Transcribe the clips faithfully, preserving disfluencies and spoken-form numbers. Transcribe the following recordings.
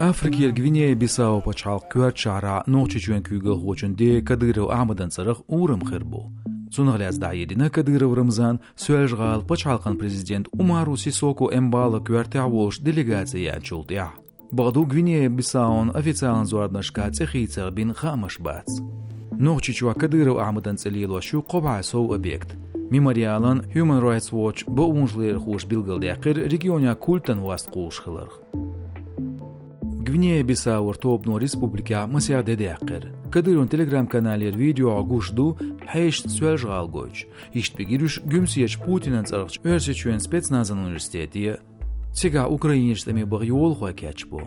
Африкера Гвинея-Бисау пачхьалкх коьртачу шахьарахь Нохчийчоьнан куьйгалхочун ден Кадыров Ахьмадан цӀарах урам хир бу. Цунах лаьцна дӀахьедина Кадыров Рамзана Соьлжа-ГӀала пачхьалкхан президент Умару Сисоку Эмбала коьртехь волуш делегаци яьллачул тӀаьхьа. Бакъду, Гвинея-Бисаун официалан зорбанашкахь цӀе хийцар бина хаамаш бац. Нохчийчохь Кадыров Ахьмадан цӀе лелош ю кхо бӀе сов объект. Мемориалан, Human Rights Watch бакъонаш ларъярхоша билгалдаьккхира регионехь культан васт кхуллуш хиларх. Гвинея-Бисаура тобано республикехь масех де даьккхира. Кадыровн Telegram-каналера видеогахь гуш ду хьешашца Соьлжа-ГӀала гойтуш. Иштта бигира уьш Гуьмсечу Путинан цӀарахчу Оьрсийчоьнан спецназан университете. Цигахь украинерчу тӀаме баха йолахой кечбо.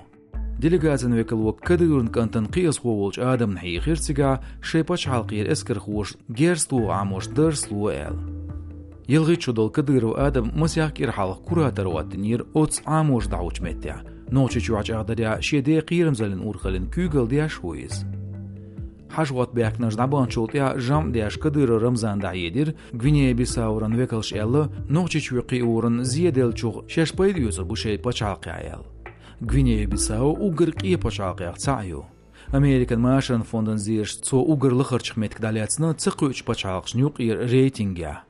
Делегацин векало Кадыровн кӀантана кхиазхо волчу адамна хьийхира цигахь шайн пачхьалкхера эскархоша герз тоха Ӏамош дарс ло аьлла. ЯлхиттӀа шо долу Кадыров Адам масех кӀира хьалха куратор хӀоттийнера оццу Ӏамоша дӀахьочу меттехь, Нохчийчохь чӀагӀдарехь, шен ден кхерамзаллин урхаллин куьйгалла деш ву иза. Хьаша хӀоттабаьхкинарш дӀабаханчул тӀаьхьа жамӀ деш Кадыров Рамзана дӀахьедира Гвинея-Бисауран векалша аьлла, Нохчийчоь кхиоран зеделлачух шаьш пайда оьцур бу шайн пачхьалкхехь аьлла. Гвинея-Бисау уггар къен пачхьалкхех цхьаъ ю. Американ машаран фондан зерашца цо уггар лахарчу меттиг дӀалаьцна ца кхуьучу пачхьалкхашна юкъара рейтингехь.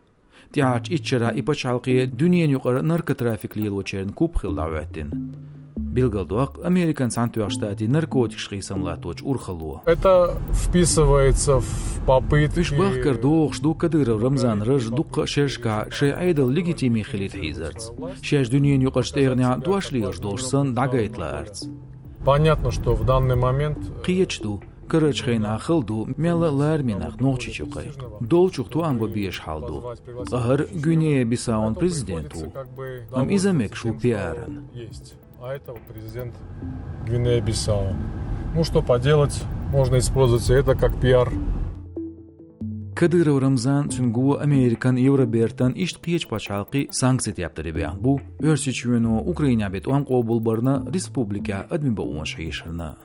ТӀаьхьарчу итт шарахь и пачхьалкх дуьненан юкъара наркотрафик лелочеран куп хилла дӀахӀоьттина. Билгалдоккху, Американ Цхьаьнатоьхначу Штатийн наркотикашна хийцам латточу урхалло. Это вписывается в попытки... Уьш бахкар дохуш ду Кадыров Рамзанан раж дуккха а шерашкахь шайн Ӏедал легитиме хилийта хьийзарца, шаьш дуьненан юкъарчу тӀегӀанехь дош лелаш долуш санна дӀагайта лаарца. Понятно, что в данный момент... Кхеташ ду, карарчу хенахь хала ду мелла а лараме нах Нохчийчу кхайкха. Долчух тоам бан безаш хьал ду. Ткъа хӀара Гвинея-Бисаун президент ву. Амма иза мегаш ву пиаран. А это вот президент Гвинея-Бисау. Ну, что поделать, можно использовать и это как пиар. Кадыров Рамзан, цуьнан го Американ, Евробертан, иштта кхечу пачхьалкхийн санкцийн тептаре баьхна бу, Оьрсийчоьно Украинехь бен тӀом къобалбарна, республикехь адамийн бакъонаш хьешарна.